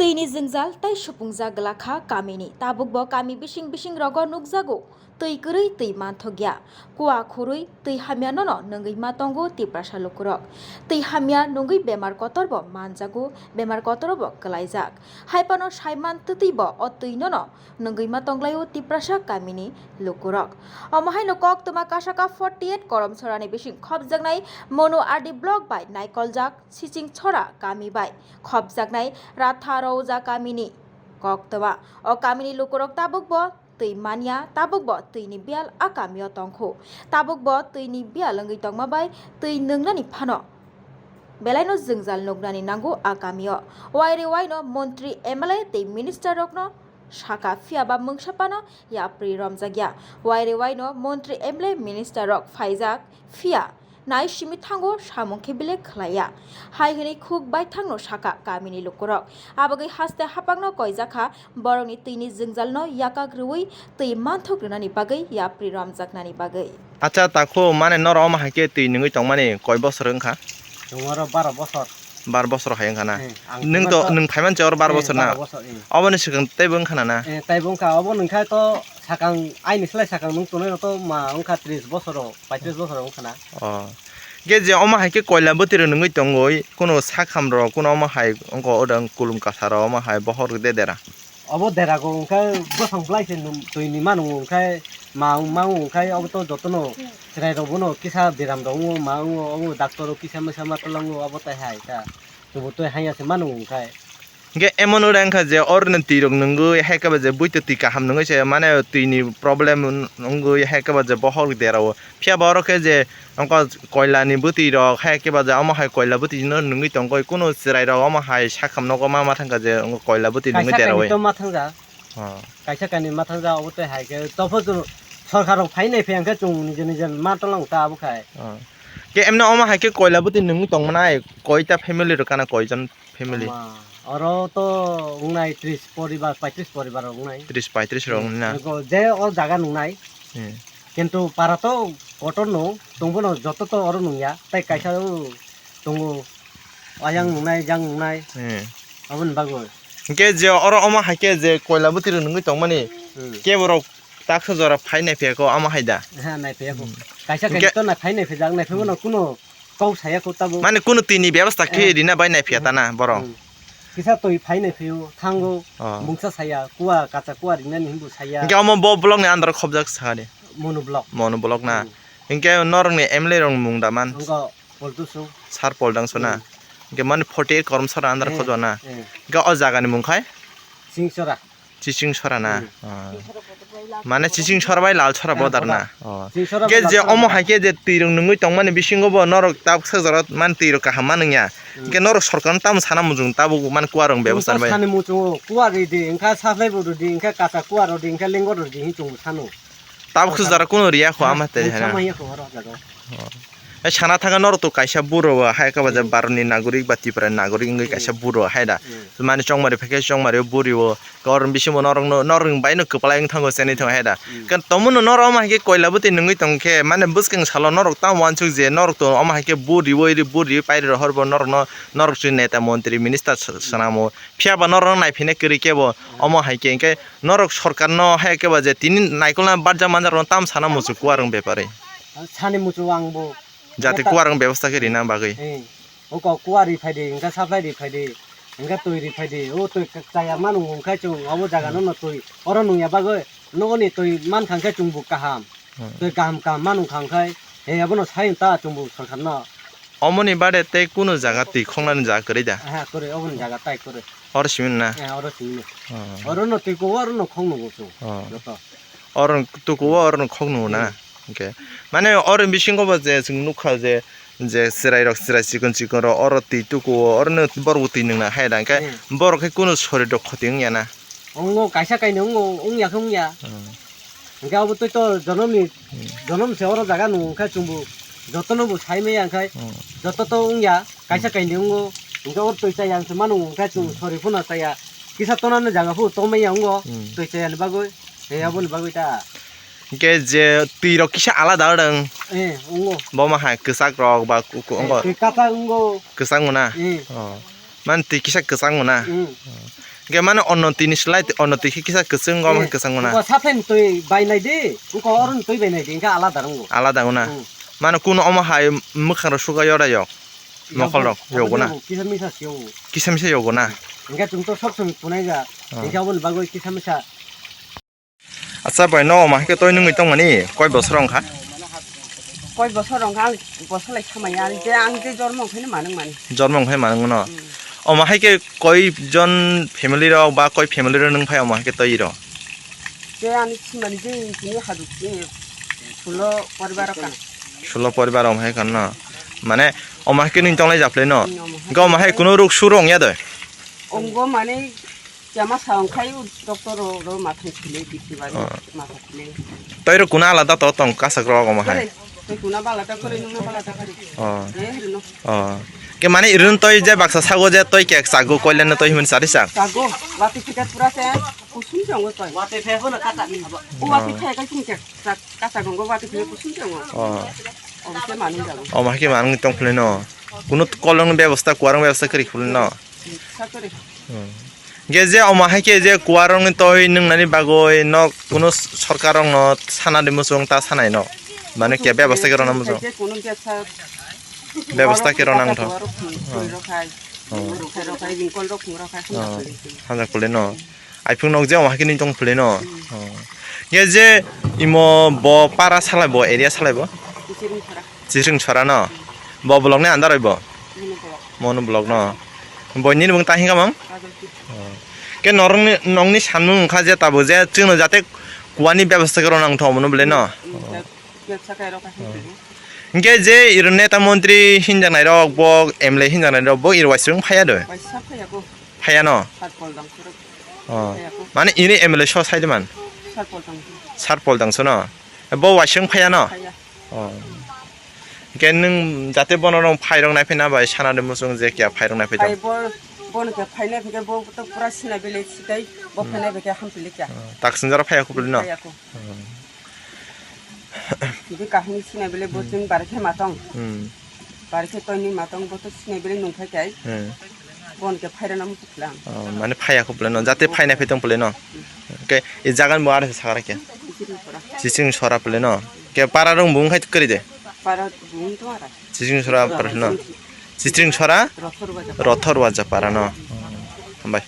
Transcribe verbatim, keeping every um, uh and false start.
Twini jwngjal tei supungjak glak kha kamini. Tabukbo kami bising bising rogo nukjago twi kwrwi twi manthokya. Kua khurwi twi hamya nono nwngwi ma tongo Tiprasa lukurok. Twi hamya nwngwi bemar kotorbo manjago, bemar kotorobo kwlaijak. Haiphano saiman twtwibo o twi nono nwngwi ma tonglaio Tiprasa kamini lukurok. Omo haino koktwma Kasaka forty eight Koromsorani bising khopjaknai Monu R D block bai naikoljak Siching Chora kami bai khopjaknai Ratha Rouja kamini koktwma. O kamini lukurok tabukbo twi manya, tabukbo twini biyal a kamio tongkhu. Tabukbo twini biyal wngwi tongma bai twi nwngnani phano belaino jwngjal nuknani nango a kamio. Waire waino montri, M L A tei minister rokno saka, phiya ba mungsa phano yapri romjakya. Waire waino montri, M L A, minister rok phaijak, phiya nai simi thango samung khe belek khlaiya. Hai hwnwi khuk baithangno saka kamini lukurok. Abagwi haste hapangno koijakha borokni twini jwngjalno yakak rwui twi manthok rwnani bagwi yapri romjaknani bagwi. Acha, takhu, mane norok omo hai khe twi nwngwi tongmani koi bosor wngkha? Chwng oro baro bosor. Bar bosor hai wngkha na? Eh, ang Nwng to, tongmani to, nwng phaiman che oro bar eh, bosor na? Baro bosor, eh. Oboni swkang teibo wngkha na na? Eh, teibo wngkha, obo nwngkha to sakang aini slai sakang nwng tonwi rok to ma wngkha tris bosor rok, paitris bosor rok wngkha na. Oh. Ge je omo hai khe koila bwtwi rok nwngwi tongwi, kuno sakham rok, kuno omo hai wngkha odang kulum kasa rok, omo hai bohor de dera. Obo derago wngkha bwsang bwlai se num-, twi ni manu wngkha ma wng, ma wng wngkha obo to jotono chwrai rok bono kisa biram rok wngo ma wngo obo doctor rok kisa misa ma twlango obo tai hai kha chwng twi hanya se manu wngkha. Hingke emon ura wngkha je oro ni twi rok nwngwi hai khe ba je buito twi kaham nwngwi se mane twi ni problem wngwi hai khe ba je bohor dera o. Phiya ba oro khe je wngkha koila ni bwtwi rok, hai khe ba je omo hai koila bwtwi no nwngwi tongkha, kunu chwrai rok omo hai sakham nogo ma ma thangkha je wngkha koila bwtwi nwngwi Kaisa deroi. Kainwi to ma thangja. Oh. Kaisa kainwi ma thangja, obo tei hai khe topho chwng sorkar rok phai nai phi hwnkhe chwng nije nije ma tonglang ta abo khai. Oh. Ke emno omo hai khe koila bwtwi nwngwi tongmani koita family rok kana koijon? Family. Ama, oro to wngnai tris poribar, paitris poribar rok wngnai. Tris paitris rok Hmm. wngna. Ego je o jaga nungnai. Hmm. Kintu para to kotor no, tongbono joto to oro nungya. Tai kaisa o tongo, ayang Hmm. nungnai, jang nungnai. Hmm. Aboni bagwi. Hingke je oro omo hai khe je koila bwtwi rok nungwi tongmani, Hmm. kebo rok taksa jora phai nai phiyakho, omo hai da? Ha, nai phiyakho. Hmm. Kaisa Hingke kaisa to na phai nai phijak, nai phiyakho no kuno kok saya kho tabo. Mane kunu twi ni bebasta khe Eh. rina bai nai phiya ta na borok? Hmm. Kisa twi phai nai phio, thango, Oh. mungsa saya, kua, kacha kua rinani hinbu saya. Hingke omo bo block ni under o khobjak sakani? Monu block. Monu block na? Hmm. Hingke norok ni M L A rok ni mung da man? Wngkha Poltusu. Sar Poldangso na? Hmm. Hingke mani forty eight Koromsora under Eh, khobjak na? eh. Hingke o jaga ni mung khai? Singsora. Chiching sora na? Hmm. Ah. Mane chiching sora bai lal sora Eh, border na? Border. Oh. Chiching sora Ge bai lal je sora omo border. Hai khe je twi rok nungwi tongmani bisingo bo norok tabuk sa jora man twi rok kaham ma nungya. Hmm. Hingke norok sorkar no tamo sana muchung tabuk man kuarang Chwng bebostha to bai. Sani muchungo kuar ridi, hingkha saplai bo ridi, hingkha kacha kuar ridi, hingkha lengor ridi, hing chwng sano. Tabuk sa jora kuno riya kho ama te Mungsa hena. Maya kho oro jaga. Oh. Hai sana thangkha norok to kaisa buro hai khe ba je Hmm. Bharat ni nagorik ba Tripura ni nagorik wngwi Hmm. kaisa buro hai da. Hmm. Mane chongmari phai khe chongmari o buri o. Khe oro bisingo norokno, norokni baino kwplai wng thango, cheni thango hai da. Hmm. Khe tomono norok omo hai khe koila bwtwi nungwi tong khe, mane bwskang salo norok tamo uansuk je norok to omo hai khe buri o, buri o pairi rohor bo norokno, norok chini neta montri minister s-, swnamo. Phiya ba norokno naiphinai kwrwi khe bo omo hai khe, hingkhe norok sorkarno hai khe ba je tini naikolna barjak manjak rokno tamo sana muchung kuarang bepari. Sani muchung ang bo. Jate Neta- kuarang bebosta khe rina bagwi. Eh. Oko kuari phaidi, hingkha supply ri phaidi, hingkha twi ri phaidi, o twi chaya manu hwnkhe chwng obo jaga Hmm. no twi, oro nungya bagwi nogoni twi mankha hwnkhe chwngbo kaham, Hmm. twi kaham kaham manu kha hwnkhe, he abono sai ta chwngbo sorkar no. Omoni bade tei kunu jaga twi khoknani jaga kwrwi da? Aha, kwrwi, oboni jaga tai kwrwi. Oro simi na? Eh, oro simi. Hmm. Oro no twi ko, oro no khok nugo chwng. Hmm. Joto. Oro tuku o, oro khok nugo na. Hmm. Hingkhe mane oro bisingo bo je chwng nukha je, je chwrai rok, chwrai chikon chikon rok oro twi tuku o, oro no borok bo twi nungna hai da. Hingkhe Hmm. borok khe kunu sori rok khoti wngya na. Ongo kaisa kainwi ongo, wngya khe wngya. Hmm. Hingkhe abo twi to jonom ni, Hmm. jonom se oro jaga nung khe chwngbo jotono bo sai maya hingkhe Hmm. joto to wngya. Kaisa Hmm. kainwi wngo, hingkhe o twi chaya hingkhe mano hingkhe chwng Hmm. sori phano chaya. Kisa tonani jaga phano tongmaya wngo, Hmm. twi chayani bagwi, he aboni bagwi ta. Hingkhe je twi rok kisa alada wng. Eh, wngo. Bo ma hai kwchak rok ba ku-, ku-, Eh, wngo. Twi kwchak wngo. Kwchak wngna? Eh. Oh. Man twi kisa kwchak wngna? Hmm. Oh. Hwnkhe mane onno twi ni slai, onno twi khe kisa kwchwng, omo khe kwchang mano. Bo saphai ni twi bai nai di, wngkha oro ni twi bai nai di, hwnkhe alada rwngo. Alada wngna. Hmm. Mane kuno omo hai mwkhang rok suga yora yok. Mokol rok yogo na. Kisa misa se yogo. Kisa misa yogo na. Hwnkhe chwng to sok chwng kunai ja. Oh. Hwnkhe oboni bagwi kisa misa. Acha bai, no omo hai khe toi nungwi tongmani koi bosor wngkha? Koi bosor wngkha, ang bosor lai khamaya, ang je, ang je jormo wngkhaino manung mani. Jormo wngkhai manung no. Hmm. Omo hai khe koi jon family rok ba koi family rok nung phai omo hai khe toi rok? Je ani simani je tini haduk je sulo poribar rok kan. Sulo poribar omo hai kan no. Mane omo hai khe nung tonglai japlai no. Hmm, omo hai. Ga omo hai kuno ruk sur wngya de? Ongbo mane Chama sa wngkhai o doctor ro, ro mathang khwlai, bisi bai. Oh. Mathang khwlai. Toi ro kuna alada to tong kasak rok omo hai. Kore, toi kuna ba alada kore, nung na ba alada kore. Oh. Eh, rino. Oh. Ke mane irin toi je baksa sago je toi kek sago koile no toi himun sari sak. Sago, wati phika pura se kusum jongo toi. Wati phe hono kata ni habo. O wati phe kai kum kek sak, kata gongo wati phe kusum jongo. Oh. Omo se manung jago. Omo hai khe manung tong phulai no. Kuno kolong bebosta, kuarang bebosta kri phulai no. Sakori. Hmm. Ge je omo hai khe je kuarokni toi nwngnani bagwi no kuno sorkarrokno sana de muchung ta sanai no. Mane khe bebosta khe rwna muchung. Je kuno besa Bebosta khe rwna wngtho. Kuarok khum, khum rok hai. Oh. Rok hai, rok hai, ringkol rok khum rok hai, Oh. Hamjak pule no. Aphung nok je omo hai khe nung tong pule no. Hmm. Oh. Ge je imo bo para salai bo area salai bo? Kisiring khara. Chisring sora no. Bo block ni under oi bo. Munu block. Munu block no. Bo nini bung ta hinga mang? Kajol ki. Oh. Ke norong ni, nong ni samung wngkha je tabo je chwngno jate kuani bebosta khe rwna wngtho omono bole no. Hmm, bebsa khe rok kha Oh. Hingke je iro neta montri hinjaknai rok bo M L A hinjaknai rok bo iro waisrwng phaya do. Waisa phaya ko. Phaya no. Sat pol dang surok. Oh. Phaya ko. Mane ini M L A so sai de man. Sat pol dang. Sat pol dang so no. Bo waisrwng phaya no. Phaya. Oh. Hingke nwng jate bono rong phairok naiphina bai sana de muchung je kya phairok naiphai Phai tong. Bo, bono kya phainai phike bo to pura sina bele sitai bo Hmm. phainai phike hampili kya. Oh. Taksinjaro phaya kupli no. Phaya ko. Oh. Hingke kahini sina bele bo Hmm. chwng barikhe matong. Hmm. Barikhe toini matong bo to sina bele nungphai kai. Hmm. Bono kya phairana muchung lang. Oh, mane phaya kupli no. Jate phainai phai tong pule no. Hingke e jagan bo ar sakara kya. Chisring sora. Chisring sora pule no. Ke para rong bung khai kari de. Para bung to ara. Chisring sora para no. Chisring sora. Rothor baja. Rothor baja para no. Hambai.